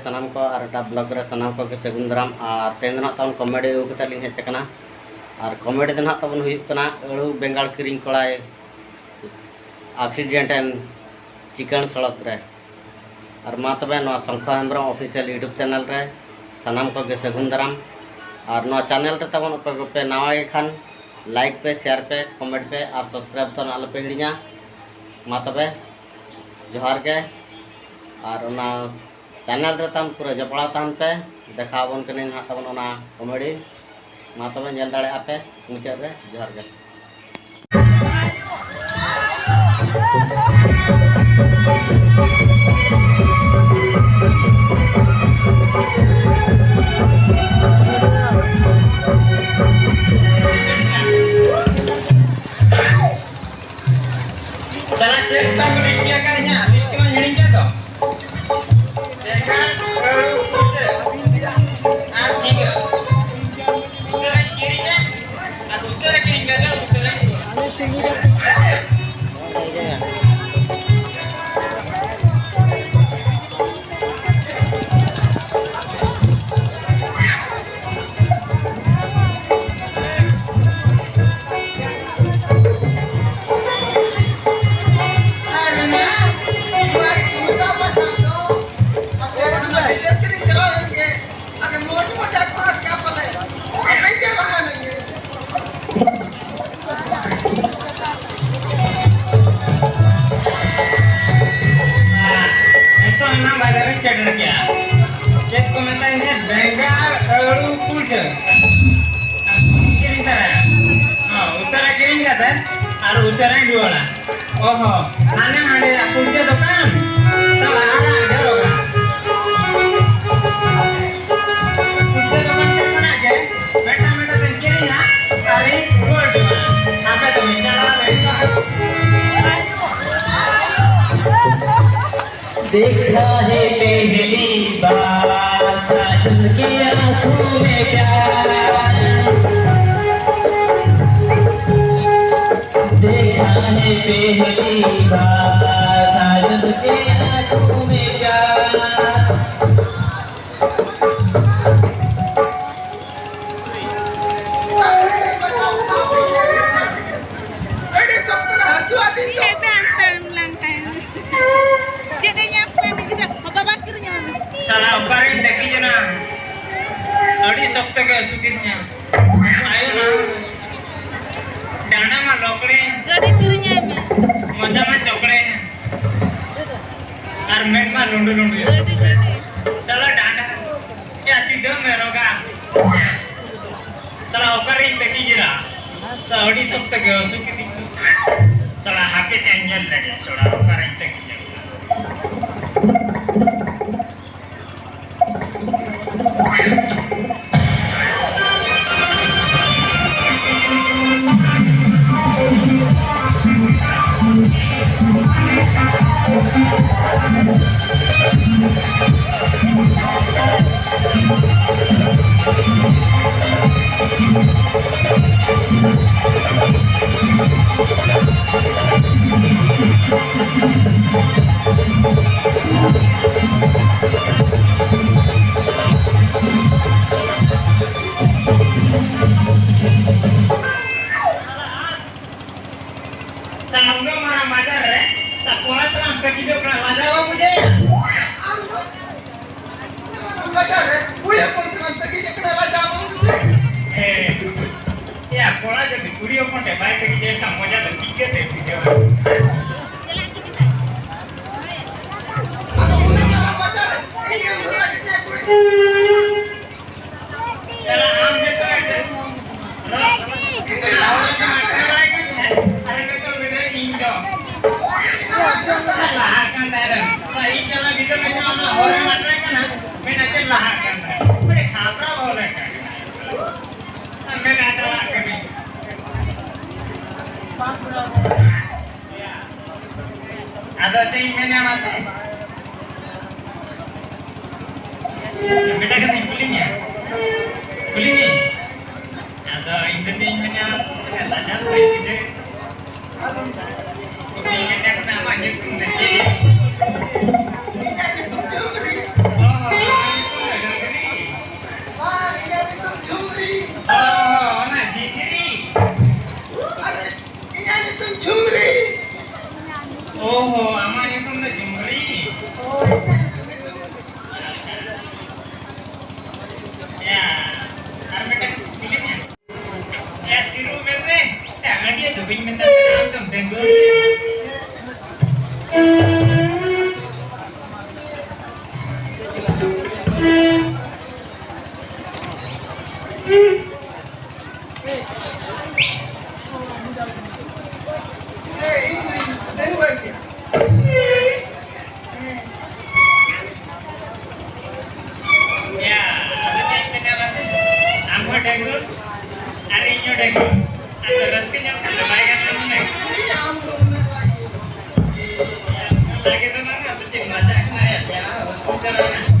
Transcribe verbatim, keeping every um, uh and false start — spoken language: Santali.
ᱥᱟᱱᱟᱢ ᱠᱚ ᱟᱨ ᱮᱴᱟᱜ ᱵᱞᱚᱜ ᱨᱮ ᱥᱟᱱᱟᱢ ᱠᱚᱜᱮ ᱥᱟᱹᱜᱩᱱ ᱫᱟᱨᱟᱢ᱾ ᱟᱨ ᱛᱮᱦᱮᱧ ᱫᱚ ᱱᱟᱦᱟᱜ ᱛᱟᱵᱚᱱ ᱠᱚᱢᱮᱰᱤ ᱟᱹᱜᱩ ᱠᱟᱛᱮ ᱞᱤᱧ ᱦᱮᱡ ᱟᱠᱟᱱᱟ᱾ ᱟᱨ ᱠᱚᱢᱮᱰᱤ ᱫᱚ ᱱᱟᱦᱟᱜ ᱛᱟᱵᱚᱱ ᱦᱩᱭᱩᱜ ᱠᱟᱱᱟ ᱟᱹᱲᱩ ᱵᱮᱸᱜᱟᱲ ᱠᱤᱨᱤᱧ ᱠᱚᱲᱟᱭ ᱟᱠᱥᱤᱰᱮᱱᱴ ᱮᱱ ᱪᱤᱠᱟᱹᱬ ᱥᱚᱲᱚᱠ ᱨᱮ᱾ ᱟᱨ ᱢᱟ ᱛᱚᱵᱮ ᱱᱚᱣᱟ ᱥᱚᱝᱠᱷᱚ ᱦᱮᱢᱵᱨᱚᱢ ᱚᱯᱷᱤᱥᱤᱭᱟᱞ YouTube ᱪᱮᱱᱮᱞ ᱨᱮ ᱥᱟᱱᱟᱢ ᱠᱚᱜᱮ ᱥᱟᱹᱜᱩᱱ ᱫᱟᱨᱟᱢ᱾ ᱟᱨ ᱱᱚᱣᱟ ᱪᱮᱱᱮᱞ ᱨᱮ ᱛᱟᱵᱚᱱ ᱚᱠᱚᱭ ᱠᱚᱯᱮ ᱱᱟᱣᱟ ᱜᱮ ᱠᱷᱟᱱ ᱞᱟᱭᱤᱠ ᱯᱮ, ᱥᱮᱭᱟᱨ ᱯᱮ, ᱠᱚᱢᱮᱱᱴ ᱯᱮ ᱟᱨ ᱥᱟᱵᱥᱠᱨᱟᱭᱤᱵ ᱫᱚ ᱟᱞᱚᱯᱮ ᱦᱤᱲᱤᱧᱟ᱾ ᱢᱟ ᱛᱚᱵᱮ ᱡᱚᱦᱟᱨ ᱜᱮ᱾ ᱟᱨ ᱚᱱᱟ ᱪᱮᱱᱮᱞ ᱨᱮ ᱛᱟᱢ ᱯᱩᱨᱟᱹ ᱡᱚᱯᱲᱟᱣ ᱛᱟᱦᱮᱱ ᱯᱮ᱾ ᱫᱮᱠᱷᱟᱣ ᱟᱵᱚᱱ ᱠᱟᱹᱱᱟᱹᱧ ᱱᱟᱦᱟᱜ ᱛᱟᱵᱚᱱ ᱚᱱᱟ ᱠᱚᱢᱮᱰᱤ᱾ ᱢᱟ ᱛᱚᱵᱮ ᱧᱮᱞ ᱫᱟᱲᱮᱭᱟᱜᱼᱟ ᱯᱮ ᱢᱩᱪᱟᱹᱫ ᱨᱮ᱾ ᱡᱚᱦᱟᱨ ᱜᱮ᱾ ᱥᱟᱞᱟ ᱪᱮᱫ ᱵᱟᱢ ᱞᱤᱥᱴ ᱟᱠᱟᱫ ᱤᱧᱟ? ᱞᱤᱥᱴ ᱢᱟᱧ ᱦᱤᱲᱤᱧ ᱠᱮᱫ ᱫᱚ᱾ ᱵᱮᱸᱜᱟᱲ, ᱟᱹᱞᱩ, ᱠᱩᱲᱪᱟᱹ ᱟᱨ ᱡᱷᱤᱸᱜᱟᱹ᱾ ᱩᱥᱟᱹᱨᱟᱧ ᱠᱤᱨᱤᱧᱟ ᱟᱨ ᱩᱥᱟᱹᱨᱟ ᱠᱤᱨᱤᱧ ᱠᱟᱛᱮ ᱩᱥᱟᱹᱨᱟᱧ ᱨᱩᱣᱟᱹᱲᱟ᱾ ᱱᱤᱛᱚᱜ ᱮᱱᱟᱝ ᱵᱟᱡᱟᱨ ᱨᱤᱧ ᱥᱮᱴᱮᱨ ᱠᱮᱜᱼᱟ᱾ ᱪᱮᱫ ᱠᱚ ᱢᱮᱛᱟᱧ ᱠᱟᱱᱟ? ᱵᱮᱸᱜᱟᱲ, ᱟᱹᱞᱩ, ᱠᱩᱲᱪᱟᱹ᱾ ᱠᱤᱨᱤᱧ ᱛᱟᱨᱟᱭᱟ᱾ ᱦᱚᱸ, ᱩᱥᱟᱹᱨᱟ ᱠᱤᱨᱤᱧ ᱠᱟᱛᱮ ᱟᱨ ᱩᱥᱟᱹᱨᱟᱧ ᱨᱩᱣᱟᱹᱲᱟ᱾ ᱚᱦᱚ, ᱦᱟᱱᱮ ᱦᱟᱸᱰᱮ ᱠᱩᱲᱪᱟᱹ ᱫᱚᱠᱟᱱ᱾ ᱥᱟᱞᱟ ᱟᱨᱟᱜ ᱰᱷᱮᱨᱚᱜᱟ᱾ ᱠᱩᱲᱪᱟᱹ ᱫᱚᱠᱟᱱ ᱴᱷᱮᱱ ᱠᱷᱚᱱᱟᱜ ᱜᱮ ᱢᱤᱫᱴᱟᱝ ᱢᱤᱫᱴᱟᱝ ᱛᱮᱧ ᱠᱤᱨᱤᱧᱟ ᱟᱨᱤᱧ ᱨᱩᱣᱟᱹᱲ ᱡᱚᱝᱟ᱾ ᱟᱯᱮ ᱫᱚ ᱢᱤᱫ ᱪᱟᱞᱟᱣ ᱞᱮᱱ ᱠᱷᱟᱱ᱾ देखा है पहली बार साजन के आंखों में प्यार। देखा है पहली बार साजन के आंखों में प्यार। ᱤᱧ ᱦᱮᱡ ᱯᱮ ᱦᱟᱱᱛᱮ ᱞᱟᱝ ᱛᱟᱦᱮᱱᱟ᱾ ᱪᱮᱫ ᱮ ᱧᱟᱢ ᱠᱟᱱᱟ ᱜᱤᱫᱽᱨᱟᱹ? ᱵᱟᱵᱟ ᱠᱤᱨᱤᱧ ᱟᱢᱟ᱾ ᱥᱟᱞᱟ ᱚᱠᱟᱨᱤᱧ ᱛᱟᱹᱠᱤᱡ ᱮᱱᱟ? ᱟᱹᱰᱤ ᱥᱚᱠᱛᱚ ᱜᱮ ᱦᱟᱹᱥᱩ ᱠᱤᱫᱤᱧᱟ᱾ ᱟᱭᱳ ᱢᱟ, ᱰᱟᱸᱰᱟ ᱢᱟ ᱞᱚᱠᱲᱮ᱾ ᱜᱟᱹᱰᱤ ᱠᱤᱨᱤᱧ ᱟᱭ ᱢᱮ᱾ ᱢᱚᱪᱟ ᱢᱟ ᱪᱚᱠᱲᱮ᱾ ᱟᱨ ᱢᱮᱫ ᱢᱟ ᱞᱩᱸᱰᱩ ᱞᱩᱸᱰᱩ᱾ ᱜᱟᱹᱰᱤ, ᱜᱟᱹᱰᱤ᱾ ᱥᱟᱞᱟ ᱰᱟᱸᱰᱟ ᱭᱟ ᱥᱤᱫᱷᱟᱹ ᱢᱮ ᱨᱚᱜᱟ᱾ ᱥᱟᱞᱟ ᱚᱠᱟᱨᱤᱧ ᱛᱟᱹᱠᱤᱡ ᱮᱱᱟ? ᱥᱟᱞᱟ ᱟᱹᱰᱤ ᱥᱚᱠᱛᱚ ᱜᱮ ᱦᱟᱹᱥᱩ ᱠᱤᱫᱤᱧ ᱫᱚ᱾ ᱥᱟᱞᱟ ᱦᱟᱯᱮ ᱛᱮ ᱧᱮᱞ ᱞᱮᱜᱮ, ᱥᱟᱞᱟ ᱚᱠᱟᱨᱤᱧ ᱛᱟᱹᱠᱤᱡ ᱮᱱᱟ? ᱥᱟᱞᱟ ᱩᱱᱟᱹᱜ ᱢᱟᱨᱟᱝ ᱵᱟᱡᱟᱨ ᱨᱮ, ᱥᱟ ᱠᱚᱲᱟ ᱥᱟᱞᱟᱜ ᱮᱢ ᱛᱟᱹᱠᱤᱡᱚᱜ ᱠᱟᱱᱟ, ᱞᱟᱡᱟᱣ ᱵᱟᱢ ᱵᱩᱡᱷᱟᱹᱣᱮᱫᱼᱟ? ᱵᱟᱡᱟᱨ ᱨᱮ ᱠᱩᱲᱤ ᱦᱚᱯᱚᱱ ᱥᱟᱞᱟᱜ ᱮᱢ ᱛᱟᱹᱠᱤᱡᱚᱜ ᱠᱟᱱᱟ, ᱞᱟᱡᱟᱣ ᱵᱟᱢ ᱵᱩᱡᱷᱟᱹᱣᱮᱫᱼᱟ? ᱮ, ᱮᱭᱟ, ᱠᱚᱲᱟ ᱡᱩᱫᱤ ᱠᱩᱲᱤ ᱦᱚᱯᱚᱱ ᱴᱷᱮᱱ ᱵᱟᱭ ᱛᱟᱹᱠᱤᱡᱚᱜ ᱠᱷᱟᱱ ᱢᱚᱡᱟ ᱫᱚ ᱪᱤᱠᱟᱹᱛᱮ ᱵᱩᱡᱷᱟᱹᱣᱟ? ᱟᱫᱚ ᱩᱱᱟᱹᱜ ᱢᱟᱨᱟᱝ ᱵᱟᱡᱟᱨ ᱨᱮ ᱤᱧ ᱮᱢ ᱫᱷᱚᱨᱟ ᱠᱮᱫᱤᱧᱟ ᱠᱩᱲᱤ᱾ ᱥᱟᱞᱟ ᱟᱢ ᱜᱮ ᱥᱟᱞᱟ ᱴᱷᱮᱱ ᱨᱚᱲ ᱠᱟᱛᱮ ᱦᱚᱲ ᱠᱚ ᱟᱴᱠᱟᱨ ᱵᱟᱲᱟᱭ ᱠᱟᱱ ᱛᱟᱦᱮᱸᱫ᱾ ᱟᱨ ᱱᱤᱛᱚᱜ ᱢᱮᱱᱟᱭ ᱤᱧ ᱫᱚ᱾ ᱞᱟᱦᱟ ᱠᱟᱱ ᱛᱟᱦᱮᱸᱫ᱾ ᱥᱟᱞᱟ ᱤᱧ ᱪᱟᱞᱟᱜ ᱵᱷᱤᱛᱟᱹᱨ ᱨᱮ ᱚᱱᱟ ᱦᱚᱨᱮᱢ ᱟᱴᱠᱟᱨ ᱠᱟᱱᱟ᱾ ᱢᱮᱱᱟ ᱪᱮᱫ ᱞᱟᱦᱟ ᱠᱟᱱ ᱛᱟᱦᱮᱸᱫ᱾ ᱢᱟᱱᱮ ᱠᱷᱟᱯᱨᱟ ᱵᱚᱞ ᱟᱠᱟᱱ᱾ ᱟᱨ ᱢᱮᱱᱟ ᱪᱟᱞᱟᱜ ᱠᱟᱹᱱᱟᱹᱧ᱾ ᱟᱫᱚ ᱪᱮᱫ ᱤᱧ ᱢᱮᱱᱟ ᱢᱟᱥᱮ? ᱢᱤᱫᱴᱟᱝ ᱠᱟᱛᱷᱟᱧ ᱠᱩᱞᱤ ᱢᱮᱭᱟ᱾ ᱠᱩᱞᱤ ᱢᱮᱭᱟ? ᱟᱫᱚ ᱤᱧ ᱫᱚ ᱪᱮᱫ ᱤᱧ ᱢᱮᱱᱟ, ᱞᱟᱡᱟᱣ ᱫᱚ ᱵᱟᱹᱧ ᱵᱩᱡᱷᱟᱹᱣᱮᱫ᱾ ᱤᱧ ᱢᱮᱱᱟ, ᱟᱢᱟᱜ ᱧᱩᱛᱩᱢ ᱫᱚ ᱪᱮᱫ? ᱤᱧᱟᱜ ᱧᱩᱛᱩᱢ ᱡᱷᱩᱢᱨᱤ᱾ ᱚ, ᱟᱢᱟᱜ ᱧᱩᱛᱩᱢ ᱫᱚ ᱰᱩᱝᱨᱤ? ᱵᱟᱝ, ᱤᱧᱟᱜ ᱧᱩᱛᱩᱢ ᱡᱷᱩᱢᱨᱤ᱾ ᱚ, ᱚᱱᱟ ᱡᱷᱤᱡᱨᱤ? ᱟᱨᱮ, ᱤᱧᱟᱜ ᱧᱩᱛᱩᱢ ᱡᱷᱩᱢᱨᱤ᱾ ᱵᱟᱹᱧ ᱢᱮᱛᱟ ᱯᱮ ᱠᱟᱱᱟ, ᱟᱢ ᱫᱚᱢ ᱰᱟᱺᱜᱩᱣᱟᱹ ᱜᱮᱭᱟ᱾ ᱭᱟ, ᱟᱫᱚ ᱪᱮᱫ ᱤᱧ ᱢᱮᱱᱟ ᱢᱟᱥᱮ? ᱟᱢ ᱦᱚᱸ ᱰᱟᱺᱜᱩᱣᱟᱹ ᱟᱨ ᱤᱧ ᱦᱚᱸ ᱰᱟᱺᱜᱩᱣᱟᱹ᱾ ᱟᱫᱚ ᱨᱟᱹᱥᱠᱟᱹ ᱧᱚᱜ ᱠᱷᱟᱱ ᱫᱚ ᱵᱟᱭ ᱜᱟᱱᱚᱜᱼᱟ ᱦᱩᱱᱟᱹᱝ? ᱞᱟᱜᱮ ᱫᱚ ᱵᱟᱝ, ᱟᱫᱚ ᱪᱮᱫ ᱢᱟᱡᱟᱜ ᱠᱟᱱᱟ ᱭᱟ? ᱡᱟ ᱨᱟᱹᱥᱠᱟᱹ ᱠᱟᱱᱟ᱾